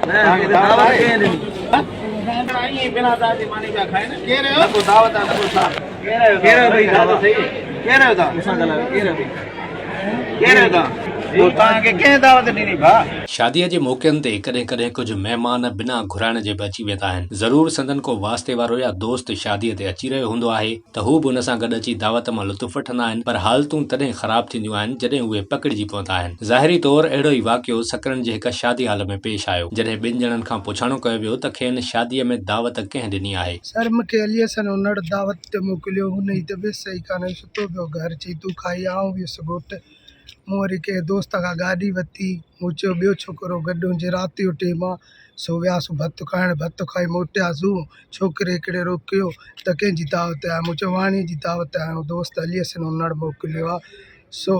توهان کي دعوت آهي؟ شاديء جي موقعن تي ڪڏهن ڪڏهن ڪجهه مهمان بنا گهرائڻ جي به اچي ويندا آهن. ضرور سندن ڪو واسطي وارو يا دوست شاديء تي اچي رهيو هوندو آهي ته هو به ان سان گڏ اچي دعوت مان لطف وٺندا آهن پر حالتون تڏهن خراب ٿينديون آهن جڏهن اهي پڪڙجي پوندا آهن. ظاهري طور اهڙو ئي واقعو سڪرنڊ جي هڪ شادي هال ۾ پيش آيو، جڏهن ٻن ڄڻن کان پڇاڻو ڪيو ويو ته کين شاديء ۾ دعوت ڪنهن ڏني آهي؟ سر مون کي علي حسن انڙ دعوت تي موڪليو، هن جي طبيعت صحيح ڪانه هئي، ستو پيو گهر، چئي تون کائي آ، آئون ويس ڳوٺ، مون وري ڪنهن دوست کان گاڏي ورتي، مون چيو ٻيو ڇوڪرو گڏ هجي، رات جو ٽيم آ، سو وياسون ڀت کائڻ، ڀت کائي موٽياسون، ڇوڪري هڪڙي روڪيو ته ڪنهن جي دعوت تي آيو، مون چيو واڻيي جي دعوت تي آيو، دوست علي حسن انڙ موڪليو آ، سو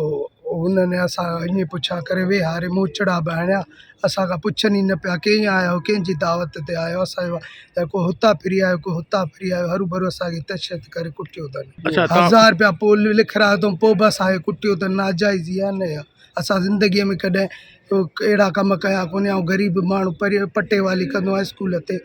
هنن اسان کان ائين پڇا ڪري ويهاري موچڙا به هڻيا اسان کان پڇن ئي نه پيا ڪيئن آيا آهيو ڪنهن جي دعوت تي آيا آهيو اسان چيو ته ڪو هتان ڦري آيو ڪو هتان ڦري آيو هروڀرو اسان کي تشدد ڪري ڪٽيو اٿن هزار رپيا پوء لکرايو اٿئون پوء به اسان کي ڪٽيو اٿن ناجائزي آهي نه اها اسان زندگيء ۾ ڪڏهن اهڙا ڪم ڪيا ڪونهي آئون غريب ماڻهو پٽيوالي ڪندو آهيان اسڪول تي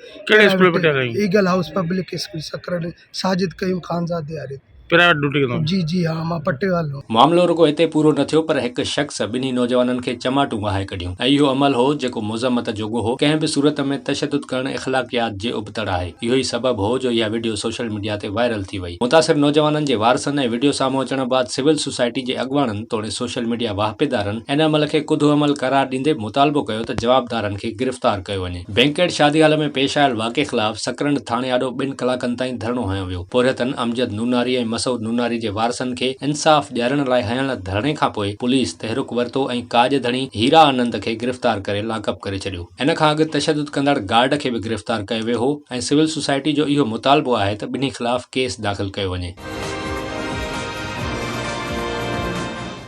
Eagle House Public School Sakrand Sajid Qayyum Khanzadi واري. پرائيويٽ ڊيوٽي ڪندو جي جي ها مان پٽيوالو. معاملو رڳو اتي پورو نه ٿيو پر هڪ شخص ٻنهي نوجوانن کي چماٽون وهائي ڪڍيون ۽ اهو عمل هو جيڪو مذمت جوڳو هو، ڪنهن به صورت ۾ تشدد ڪرڻ اخلاقيات جي ابتڙ آهي، اهو ئي سبب هو جو اها وڊيو سوشل ميڊيا تي وائرل ٿي وئي. متاثر نوجوانن جي وارثن ۽ وڊيو سامهون اچڻ بعد سول سوسائٽي جي اڳواڻن توڙي سوشل ميڊيا واهپيدارن ان عمل کي ڪڌو عمل قرار ڏيندي مطالبو ڪيو ته جوابدارن کي گرفتار ڪيو وڃي. بينڪيٽ شادي هال ۾ پيش آيل واقعي خلاف سڪرنڊ ٿاڻي آڏو ٻن ڪلاڪن تائين ڌرڻو هنيو ويو. پورهيتن امجد نوناري ۽ مسعود نوناري جي وارثن کي انصاف ڏيارڻ لاء هنيل ڌرڻي کانپوء پوليس تحرڪ ورتو ۽ ڪاڄ ڌڻي هيرا آنند کي گرفتار ڪري لاڪپ ڪري ڇڏيو. ان کان اڳ تشدد ڪندڙ گارڊ کي به گرفتار ڪيو ويو هو ۽ سول سوسائٽي جو اهو مطالبو آهي ته ٻنهي خلاف ڪيس داخل ڪيو وڃي.